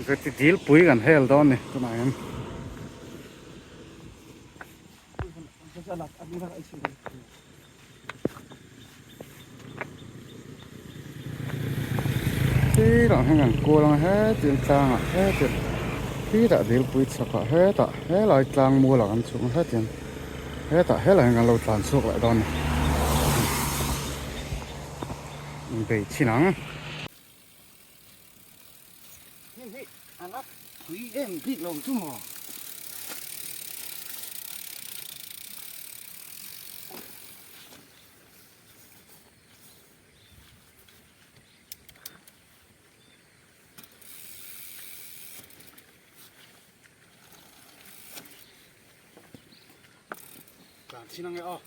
Zeti dil pui kan hel dawn ni tunah hian. Sirah hian kan kual ang hetiang tlangah hetiang khitah dilpui chhakah hetah helai tlang mualah kan chhuk ang hetiang hetah helai hian kan lo tlan chhuak leh dawn a ni inbei chhin ang. Hei hi a la pui em bik lo chu maw? Tlan chin ange aw.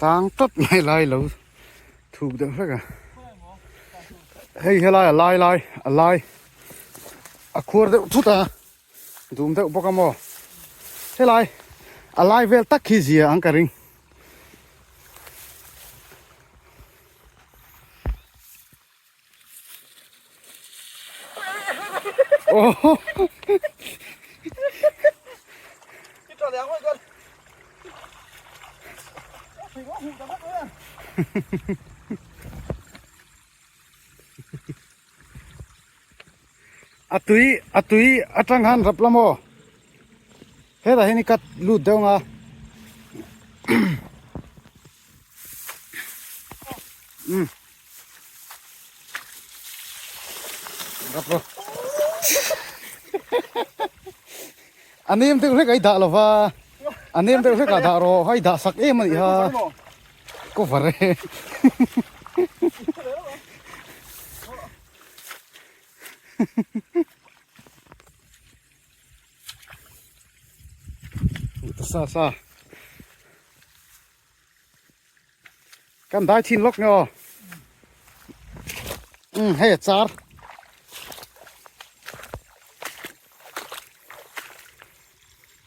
Tang tlat mai lai lo thuk deuh hlek a hei helai a lai lai a lai a khuar deuh thut a dum deuh bawk a maw helai a lai vel tak hi zia ang ka ring. A tui a tui atang khan rap la maw hetah hian i cut lut deuh ang a. Rap ro. A nem deuh hlek a i dah lo va. A nem deuh hlek a dah rawh. Hei dah sak em a nih ha. Cover e. Sa sa. Kan dai thin lawk nge aw. Um hei a char.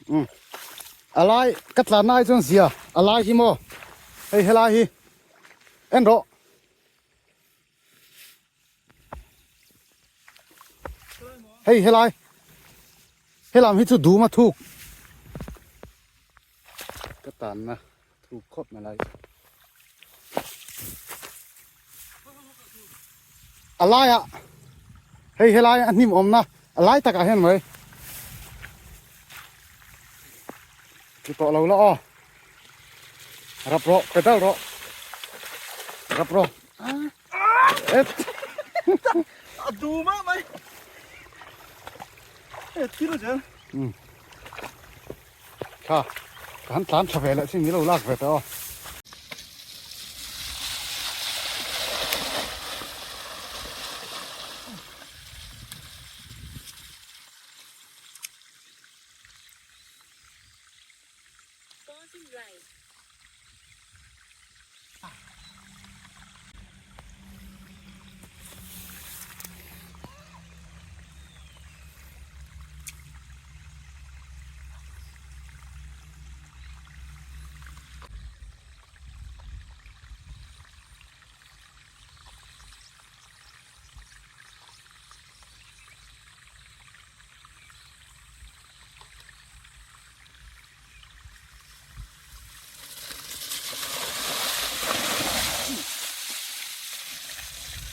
Um a lai ka tlan na ai chuan zia a lai hi maw hei helai hi en rawh. Hei helai helam hi chu dum a thuk ka tanna thuk khawp mai lai a laiah hei helai a hnim awmna a lai takah hian mai chu tawh lo la aw rap rawh pedal rawh rap rawh et a dum a mai e thil zel Kha, ka han tlan tha ve leh chin nilo lak ve teh aw.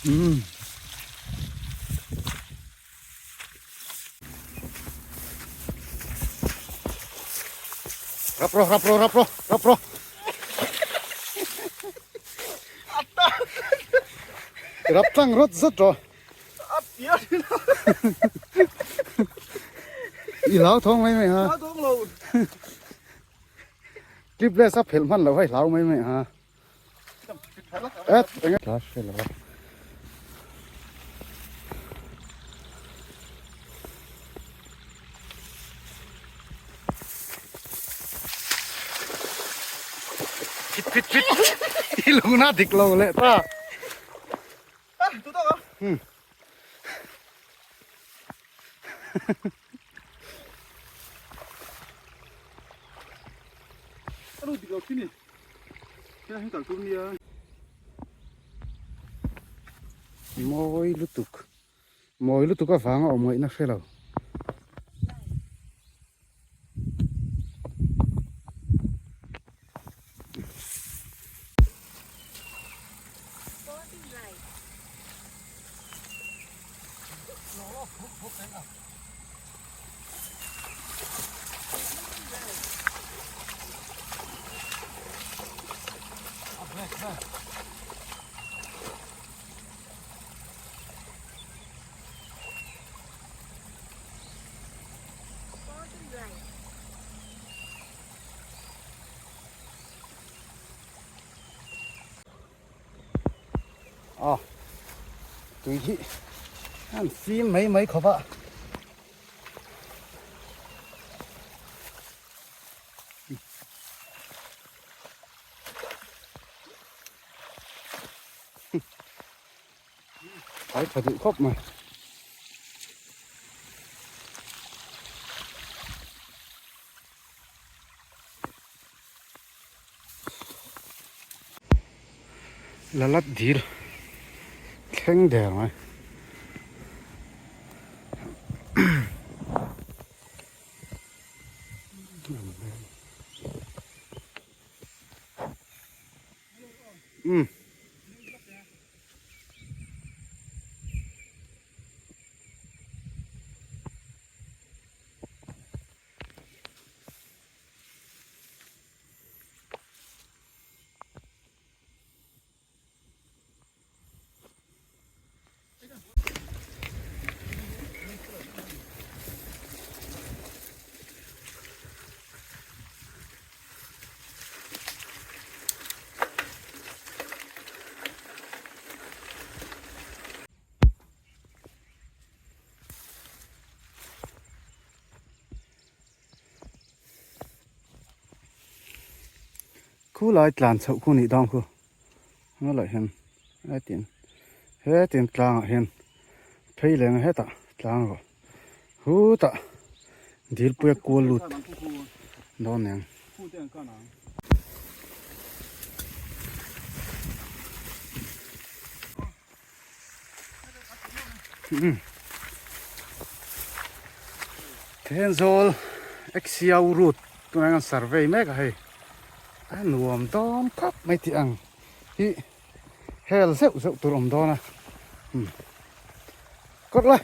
Umm. Rap rawh, rap rawh, rap rawh, rap rawh. Rap tlang rawt zet rawh. I hlau thawng mai mai ha. Triplets a phelh hman lo hei hlau mai mai ha. Et enge tla hre lo a. Phit phit phit. I lungna dik lo leh ta. Hmm. Mawi lutuk mawi lutuk avanga awm ngaihna hre lo. A tui hi an fim mai mai khawp a. Ai tha duh khawp mai. La lat dil thleng der mai. Umm. Khu lai tlan chhoh khu nih dawn khu nga lah hian hetin hetin tlangah hian phei leng a hetah tlang rawh hutah dilpuia kual lut dawn nen. Thenzawl Axiau route tunah hian survey mek a hei a nuam dawn khawp mai tih ang hi hel zeuh zeuh tur awm dawn a kawt la.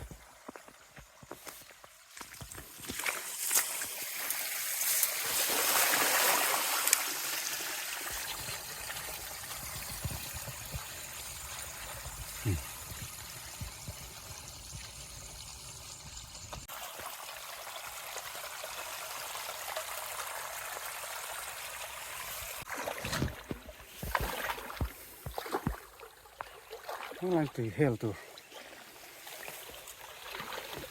Helai tui hel tur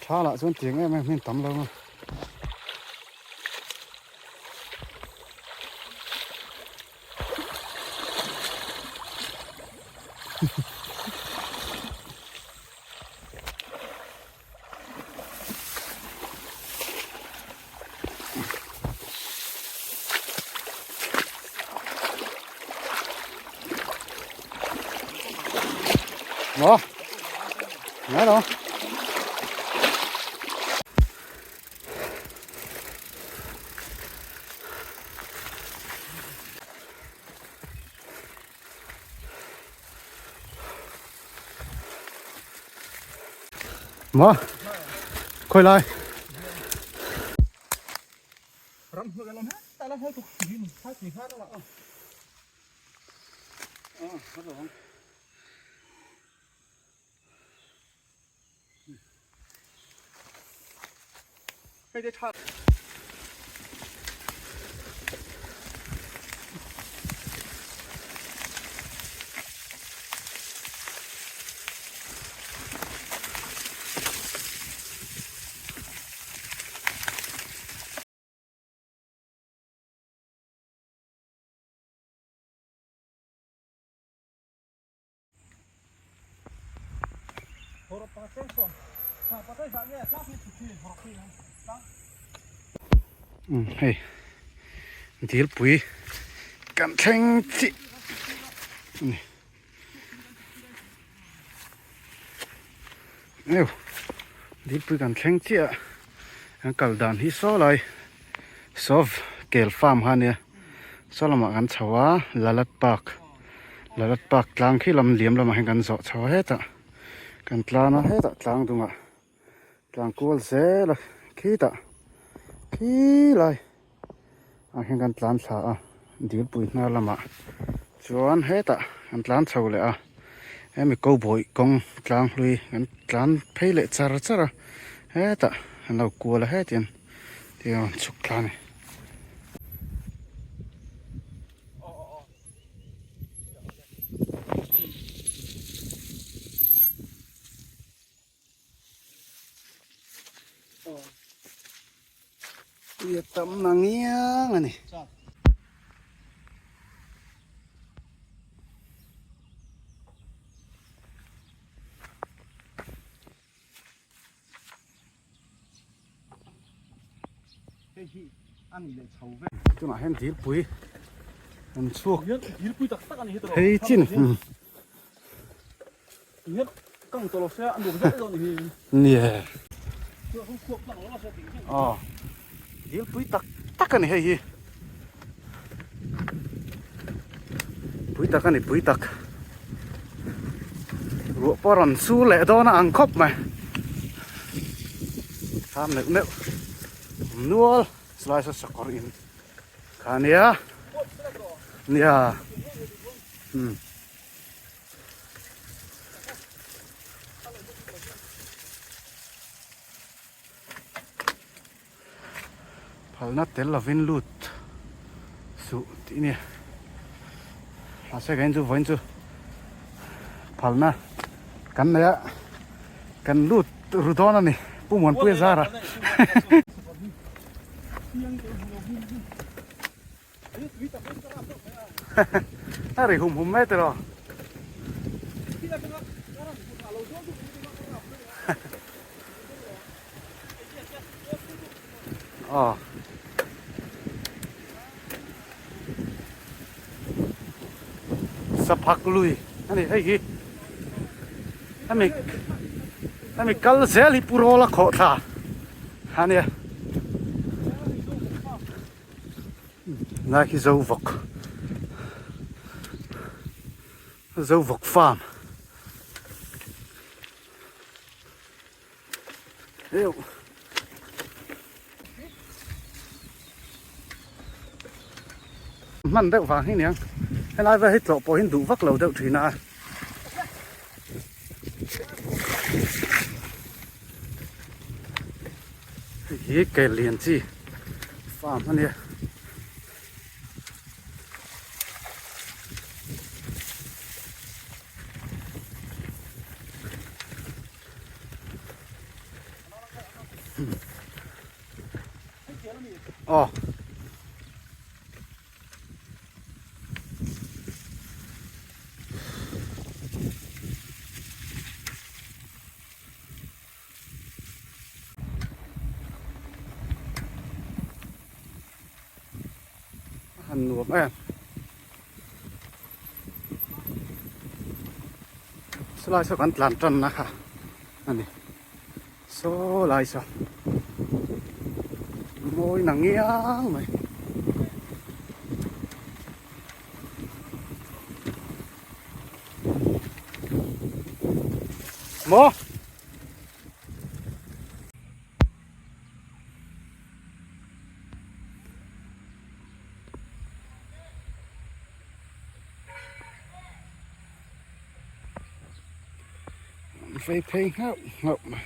tha lah chuan tiang em em hian tam lo a. Maw ngai lo Maw khawi lai Umm hei dilpui kan thleng chiah a ni eu dilpui kan thleng chiah a an kal dan hi saw lai saw kel farm kha a nia saw lamah kan chho a lalat park lalat park tlang khi lam liam lamah hian kan zawh chho a hetah kan tlan a hetah tlang dungah. Tlang kual zel a khitah khilai ah hian kan tlan thla a dilpui hnar lamah chuan hetah kan tlan chho leh a hemi ko bawih kawng tlang hlui kan tlan phei leh char char a hetah an lo kual a hetiang ti a rawn chhuk thla a ni. Tui a tam na ngiang a ni. Tunah hian dilpui an chhuak phei chin. Nia. Aw. Dilpui tak tak a ni hei hi. Pui tak a ni pui tak. Ruah pawh a rawn sur leh dawn a ang khawp mai. Thlam neuh neuh awm nual chulai saw sakawr in kha a nia. Nia. Umm. Phalna tel lovin lut suh tih a ni mahse keiin chu vawiin chu phalna kan nei a kan lut ru dawn a ni Pu Muanpuia zara. A ri hum hum mai tiraw. Aw. Saphak lui a ni hei hi. Hemi hemi kal zel hi Pu Rawla khawhthla a nia. Lai khi zo vawk zo vawk farm eu hman deuh vang hi niang helai vel hi tlawh pawh hi duh vak lo deuh thin a. Hei hi kel lian chi farm a nia. Aw. A han nuam em saw lai saw kan tlan tan na kha a ni saw lai saw mawi na ngiang mai. Maw? An vei phei nghauh nghauh mai.